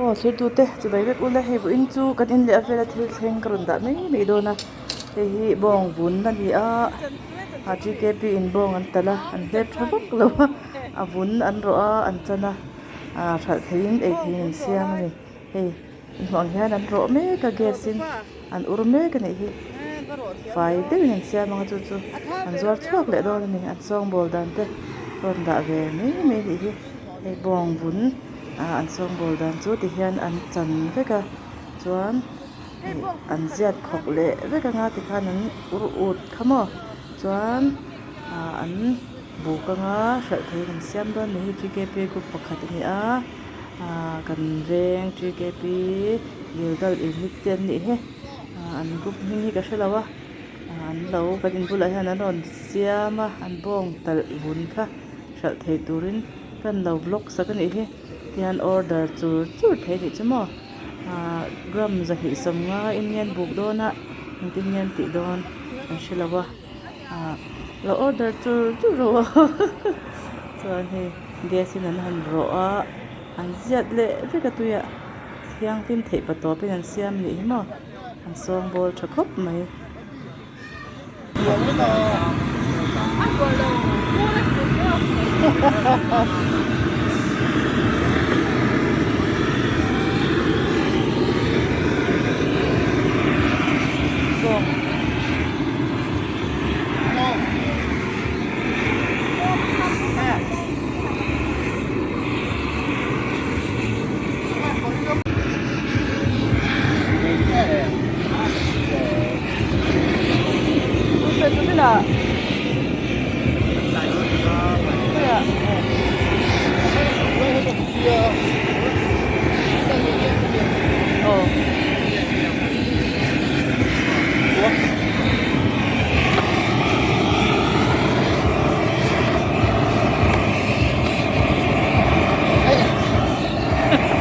Aw thirtute chibai vek ula hei vawiin chu kan in leh a vela thil thleng ka rawn dah mai mai dawn a hei hi bawng vun a ni a a G K P in bawng an talh a an hlep tha vak lo a a vun an rawh a an chan a ah hralh theihin ei theihin an siam a ni hei. Hmuh ang hian an rawh mek a gas in an ur mek a nih hi fai deuhin an siam ang a chu chu an zuar chhuak leh dawn a ni an sawngbawl dan te rawn dah ve mai mai a nih hi hei bawng vun ah an sawngbawl dan chu ti hian an chan vek a chuan ih an ziat khawk leh vek anga tikhan an ur ut kha maw chuan ah an buk anga hralh theihin an siam dawn a ni hi G K P group pakhat a ni a. Ahh kan veng G K P Gilgal unit te an nih hi ahh an group hming hi ka hrelo a ahh an lo kan in bulah hian an rawn siam a an bawng talh vun kha hralh thei turin kan lo vlog sak a nih hi tihian order chur chur thei a nih chu maw ahh gram zahnih sawmnga in nge an buk dawn a engtin nge an tih dawn an hrelo a ahh lo order chur chur rawh aw chuan hei. Gas in an han rawh a an ziat leh vek a tuiah thianghlim theih pa tawpin an siam nih hi maw an sawngbawl tha khawp mai.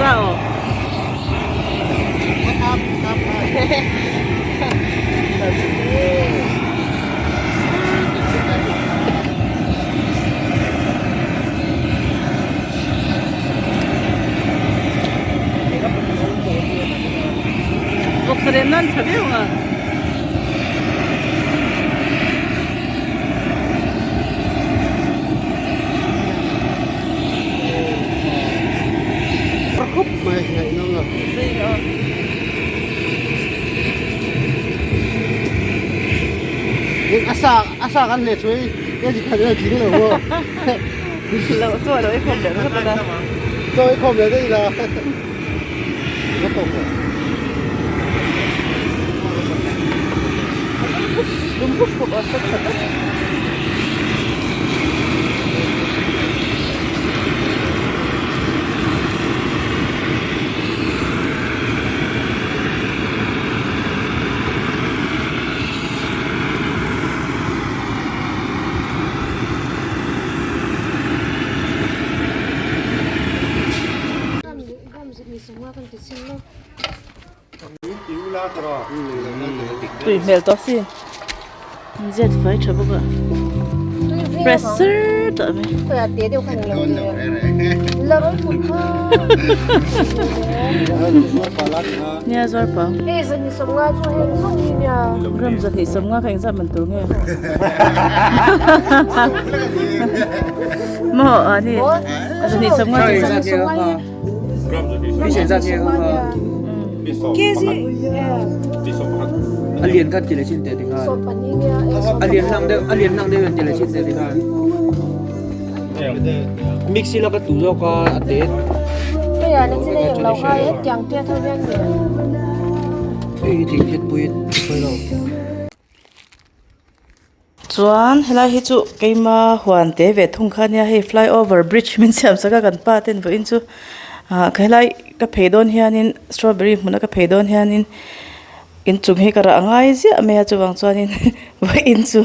Sao? Vawksa rem nan tha viau ang a. Khawp mai ngaihnawm lo. A sa a sa kan hle chu hei ke khat vel tling lo maw. Lo chaw lo i khawm leh ringawt a. Chaw i khawm leh daih la. Ka tawp lo. Lum hup hup a sat that a. Tui hmel tawh si an ziat fai tha bawk a fresh sir tawh mai nia zuar pang gram 250 kha engzat man tur nge maw ani 250 chu. A lian khan ti leh chin teh tikhan a lian hlang deuh a lian hlang deuh hian ti leh chin teh tikhan mix ila ka tu zawk a a te hei hi thing thlet pui pui lo. Chuan helai hi chu keima huan te ve thung kha ania hei flyover bridge min siam sak a kan pa ten vawiin chu ah helai ka phei dawn hianin strawberry hmuna ka phei dawn hianin inchung hi ka rah ngai ziah mai a chuvang chuanin vawiin chu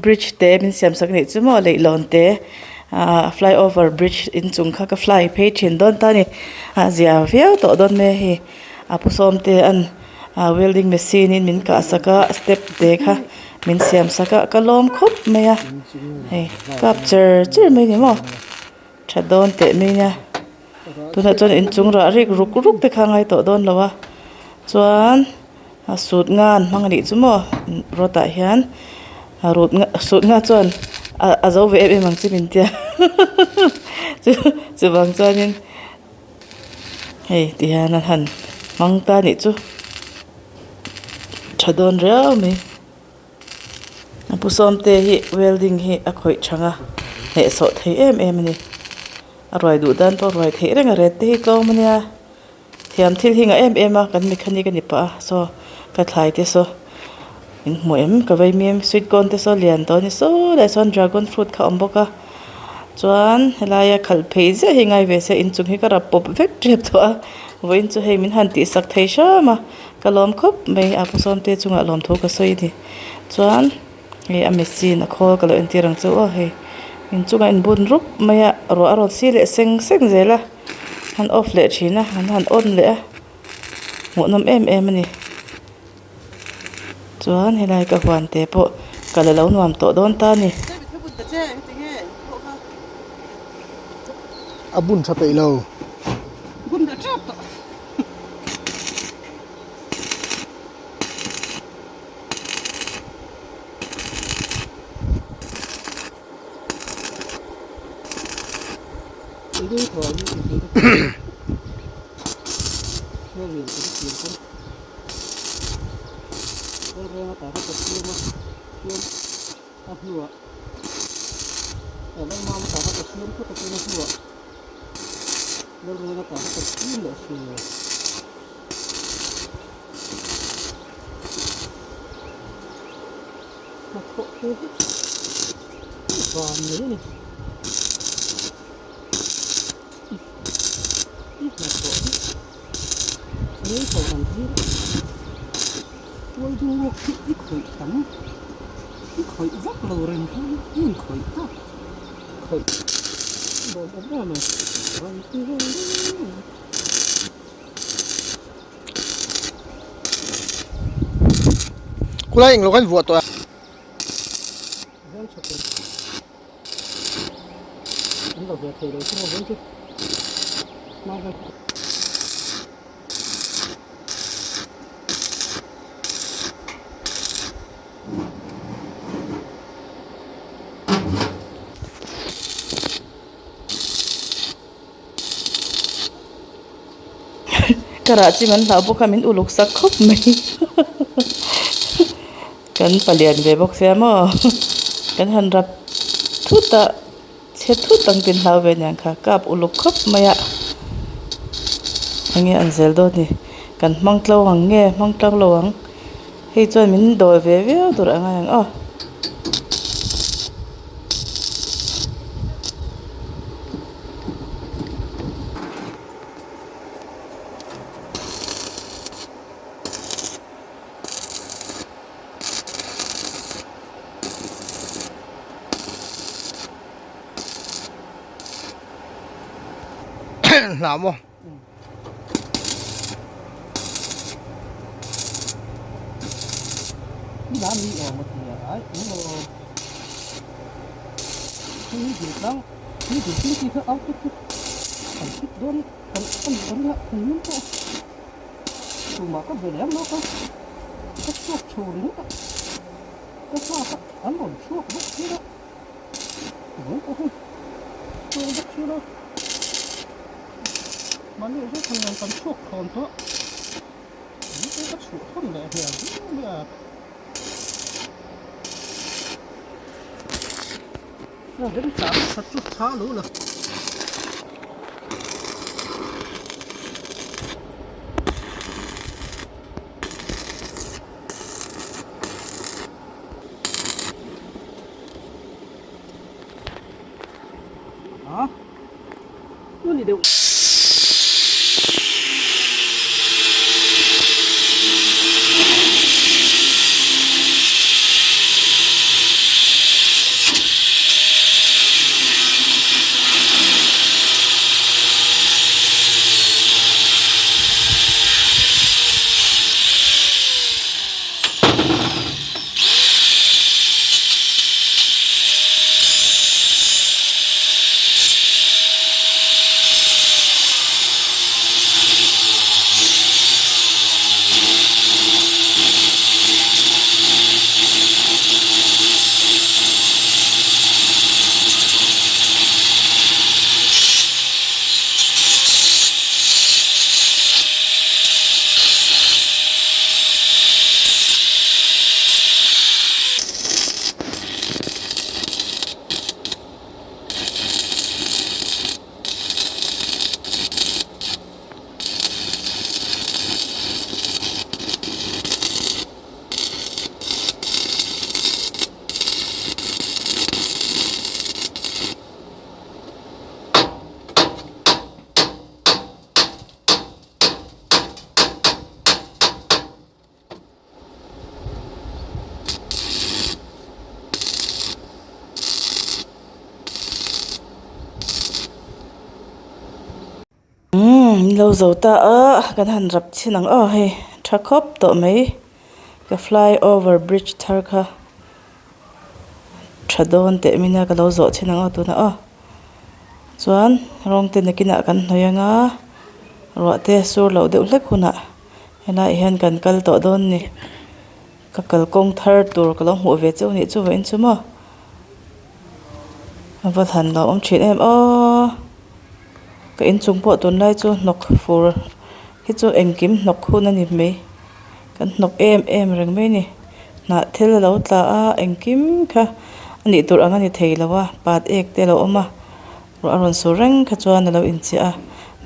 bridge te min siam sak anih chu maw leihlawn te ah flyover bridge inchung kha ka fly phei thin dawn ta a ni a zia viau tawh dawn mai a hei a pu sawm te an ah welding machine in min kah sak a step te kha. Min siam sak a ka lawm khawp mai a hei kap cher cher mai ni maw tha dawn teh mai nia. Tunah chuan inchung rah rik ruk ruk te kha a ngai tawh dawn lo a chuan a sut nga an hmang a nih chu maw rod ah hian rut nga sut nga chuan a zo ve em em ang che min tia chuvang chuanin hei ti hian a han hmang ta a nih chu tha dawn riau mai. A pu sawmte hi welding hi a khawih thang a hnehsawh thei em em a ni a ruai duh dan pawh a ruai theih reng a ret te hi tlawm a nia thiam thil hi ngah em em a kan mechanic a ni pah a saw ka thlai te saw in hmu em ka vei mi sweet corn te saw lian tawh a ni saw lai sawn dragon fruit kha a awm bawk a chuan helaia khalh phei ziah hi ngai ve se inchung hi ka rap pawp vek tep tawh a vawiin chu hei min han tih sak thei hram a. Ka lawm khawp mai a pu sawmte chungah lawm tho ka sawi a ni chuan hei a machine a khawl ka lo entir ang chu aw hei inchungah a inbun rup mai a ruah a rawn si leh seng seng zel a an off leh thin a an han on leh a hmuhnawm em em a ni chuan helai ka huan te pawh kal alo nuam tawh dawn ta a ni. A bun tha peih lo. Khulai englo khan vuah tawh a. Ka rah chim an hlau bawk a min uluk sak khawp mai kan palian ve bawk sia maw kan han rap thut a chhe thut ang tin hlau ve aniang kha kap uluk khawp mai a enge an zel dawn ni kan hmang tlo ang nge hmang tlang lo ang hei chuan min dawl ve viau tur a ngai ang aw. Hna maw? lo zo ta a kan han rap chhin ang aw hei tha khawp tawh mai ka fly over bridge thar kha tha dawn teh mai nia ka lo zawh chhin ang aw tunah aw chuan rawng te nakinah kan hnawih anga ruah te sur loh deuh hlek hunah helaiah hian kan kal tawh dawn a ni ka kalkawng thar tur ka lo hmuh ve cheu a nih chu vawiin chu maw a va han lo awm thin em aww ka inchung pawh tunlai chu hnawk fur hi chu engkim hnawk hun a ni mai kan hnawk em em reng mai a ni hnah thil a lo tla a engkim kha a nih tur ang a ni thei lo a pat ek te a lo awm a ruah a rawn sur reng kha chuan a lo inchiah a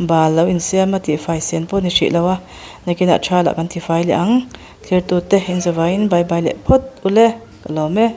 bal lo insiam a tihfai sen pawh a ni hrih lo a nakinah tha lah kan tifai leh ang thlir tute in zavaiin bye bye leh phawt ule ka lawm e.